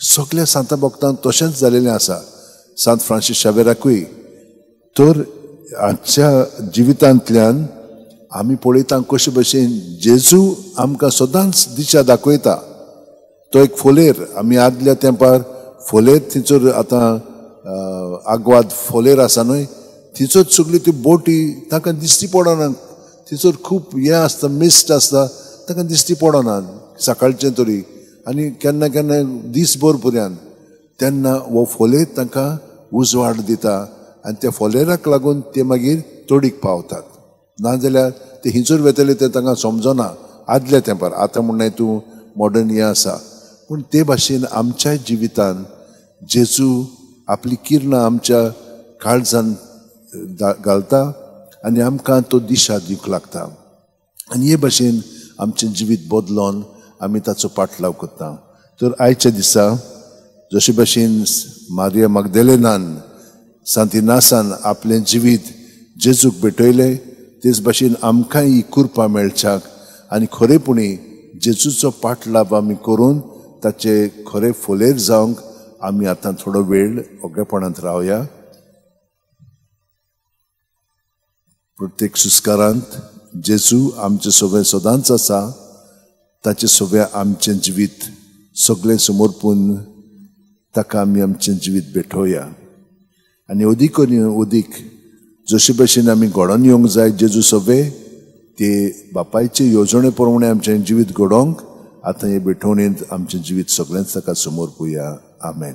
सगल्या सांता भक्तांक तशेंच जालेलें आसा, सांत फ्रांसीस शावेराकूय. तर आजच्या जिवितांतल्यान आमी पळयता कशे भशेन जेजू आमकां सदांच दिशा दाखयता. तो एक फोलेर, आमी आदल्या तेंपार फोलेर थंयसर आतां आग्वाद फोलेर आसा न्हय, थंयसर सगळी त्यो बोटी तांकां दिश्टी पडना. थंयसर खूब हें आसता, मिस्ट आसता, तांकां दिश्टी पडना सकाळचें तरी, आनी केन्ना केन्ना दीसभर पर्यंत. तेन्ना हो फोलेर तांकां उजवाड दिता आनी त्या फोलेराक लागून ते मागीर तोडीक पावतात. नाजाल्यार ते हिंचूर वेतले ते तांकां समजना आदल्या तेंपार. आतां म्हणलें तूं मॉडर्न हें आसा, पूण ते भाशेन आमच्या जिवितान जेजू आपली किरणां आमच्या काळजान घालता आनी आमकां तो दिशा दिवंक लागता. आनी हे भाशेन आमचें जिवीत बदलोन आमी ताचो पाटलाव करता. तर आयच्या दिसा जशे भाशेन मारिया मागदेलेनान सांतिनासान आपलें जिवीत जेजूक भेटयलें, तेच भाशेन आमकांय ही कृपा मेळच्याक आनी खरेपणी जेजूचो पाटलाव आमी करून ताचे खरे फोलेर जावंक आमी आतां थोडो वेळ ओगेपणांत रावया. प्रत्येक सुस्कारांत जेजू आमचे सोबे सदांच आसा. ताचे सोबे आमचें जिवीत सगळें समर्पून ताका आमी आमचें जिवीत भेटोवया. आनी अदीक आनी अदीक जशे भशेन आमी घडोवन येवंक जाय जेजू सोबे, ते बापायचे येवजणे प्रमाणे आमचें जिवीत घडोवंक आतां हे भेटवणेंत आमचें जिवीत सगळेंच ताका समर्पुया. आमेन.